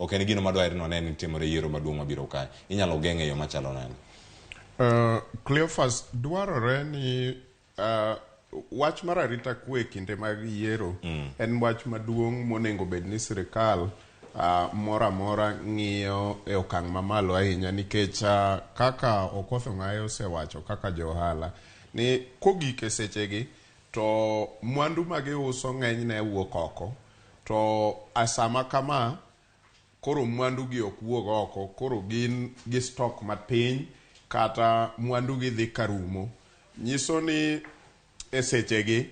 Ok en gino madwaher ni wane ni timore e yiero maduong' mabiro kae. Inyalo geng'e e yo machalo nade? Cleophas, dwarore ni wach mar arita kwe e kinde mag yiero en wach maduong' monengo bed ni sirikal moro amora ng'iyo e okang' mamalo ahinya nikech kaka Okoth Ong'ayo osewacho kaka jo ohala ni kogik e sechegi to mwandu ma giuso ng'enyne wuok oko to a sama kama koro mwandu gi ok wuog oko koro gin gi stock mapiny kata mwandu gi dhi karumo nyiso ni e sechegi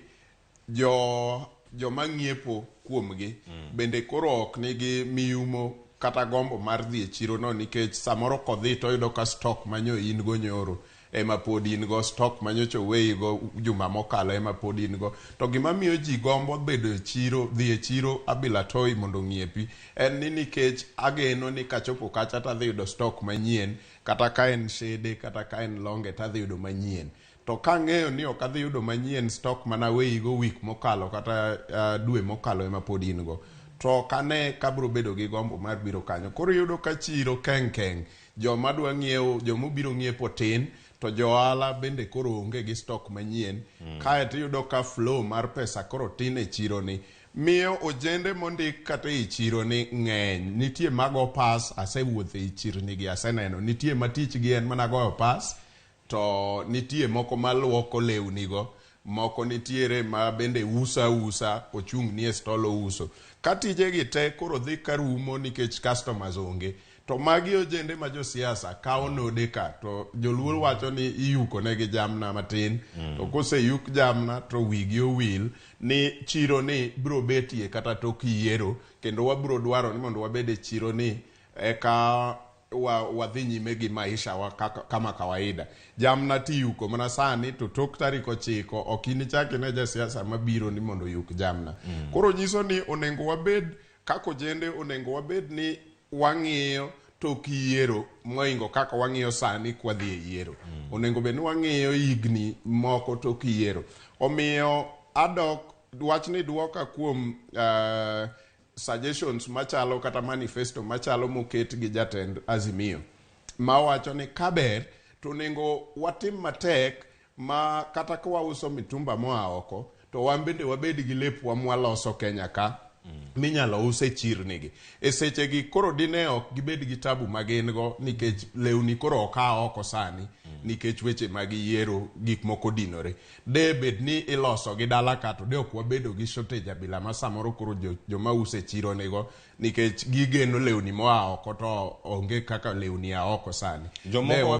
jo joma ng'iepo kuomgi bende koro ok nigi miyumo kata gombo mar dhi e chiro no nikech samoro kodhi toyudo ka stock manyo in go nyoro ema pod in go stock manyocha oweyi go juma mokalo ema pod in go to gima miyo ji gombo bedo e chiro dhi e chiro abila toi mondo ong'iepi en ni nikech ageno ni kachopo kacha tadhi yudo stock manyien kata ka en shede kata ka en longe tadhi yudo manyien to kang'eyo ni ok adhi yudo manyien stock manaweyi go week mokalo kata dwe mokalo ema pod in go to ok ane kabro bedo gi gombo mar biro kanyo koro iyudo ka chiro keng keng joma dwa ng'iewo jomobiro ng'iepo tin to jo ohala bende koro onge gi stock manyien kaeto iyudo ka flow mar pesa koro tin e chiro ni miyo ojende mondik kata ei chiro ni ng'eny nitie mago pas asewuotho ei chirni gi aseneno nitie ma tich gi en mana goyo pas to nitie moko maluoko lewni go moko nitiere ma bende uso ausa ochung' nie stall ouso ka tijegi te koro dhi karumo nikech customers onge to magi ojende ma josiasa kawo node ka to joluo wacho ni iyuko negi jamna matin to koseyuk jamna to wigi owil ni chiro ni biro betie kata tok yiero kendo wabiro dwaro ni mondo wabed e chiro ni eka wadhi nyime gi maisha wa kaka, kama kawaida jamna tiyuko mana sani to tok tarik 9 ok inichak ine jasiasa mabiro ni mondo oyuk jamna koro nyiso ni onego wabed kaka ojende onego wabed ni wang'iyo tok yiero moingo kaka wang'iyo sani kwadhi e yiero onego bed ni wang'iyo higni moko tok yiero omiyo adok wachni duoka kuom suggestions machalo kata manifesto machalo moket gi jatend Azimio mawacho ni kaber to onego watim matek ma kata ka wauso mitumba moa oko to wan bende wabed gi lepwa mwaloso Kenya ka minyalo us e chirni gi e sechegi koro dine ok gibed gi tabu ma gin go nikech lewni koro ok a oko sani nikech weche mag yiero gik moko dinore de bed ni iloso gi dala ka to de ok wabedo gi shortage abila ma samoro koro joma uso e chiro nigo nikech gigeno lewni moa oko to onge kaka lewni a oko sani. Jomoko